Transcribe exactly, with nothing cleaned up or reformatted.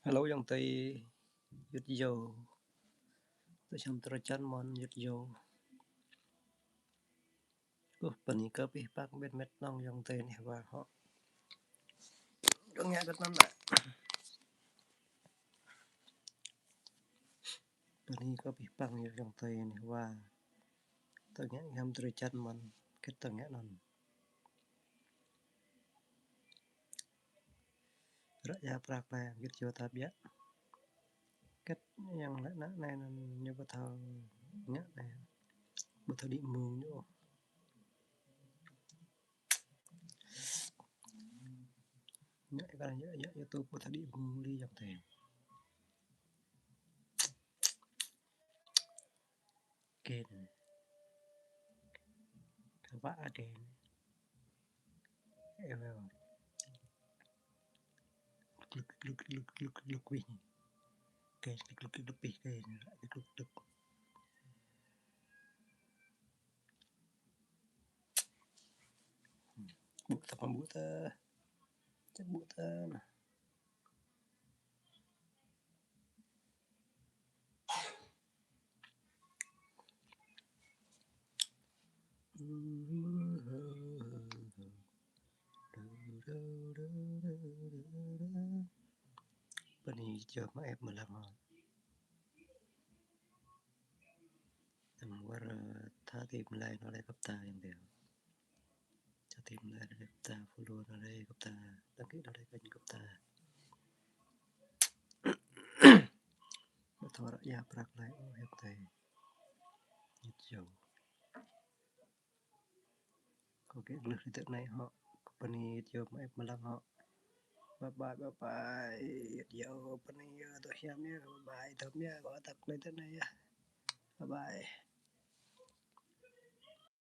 Hello ayŏng adơi, yŭt yâo. Tơ hiam tơlơi čan mơ̆n yŭt yâo. Ơ, bơni kơ abih bang ƀing met nong ayŏng adơi neh wa hŏ. Dŏ ngă ƀing nong ƀă. Bơni kơ abih bang ayŏng adơi neh wa. Tơ ngă hiam tơlơi čan mơ̆n, kĕt tơ ngă nong. Ră ia prăk lĕ, git yua ta biă. Kĕt yang lĕ ană anai anŭn ñu ƀu thâo ngă anai. Ƀu thâo đĭ mông ñu. Ngă kơ anai, ngă, ngă YouTube ƀu thâo đĭ mông li ayŏng adơi. Kĕn. Kơ bă kĕn. Eo, eo. Gluk, gluk, gluk, gluk, gluk, wih. Kĕn, gluk, gluk, gluk, wih, kĕn. Gluk, gluk. Ƀuh ta, ƀuh ta. Čăk ƀuh ta anai. Bơni yŭt yâo mă ĕp mlam hŏ. Tăm wơr, ơ, tha tim like anai lĕ kơ ta ayŏng adơi. Tha tim like anai lĕ kơ ta, follow anai lĕ kơ ta, đăng ký anai lĕ kênh kơ ta. Ƀu thâo ră ia prăk lĕ, ơ, ayŏng adơi. Yŭt yâo. Kâo kĕ gleh ri tơ anai hŏ. Kâo bơni yŭt yâo mă ĕp mlam hŏ. Bye bye, bye bye. Yŭt yâo, bơni yơh, tơ hiam yơh. Bye bye, tơm yơh. Kâo ăt gleh tơ anai yơh. Bye bye.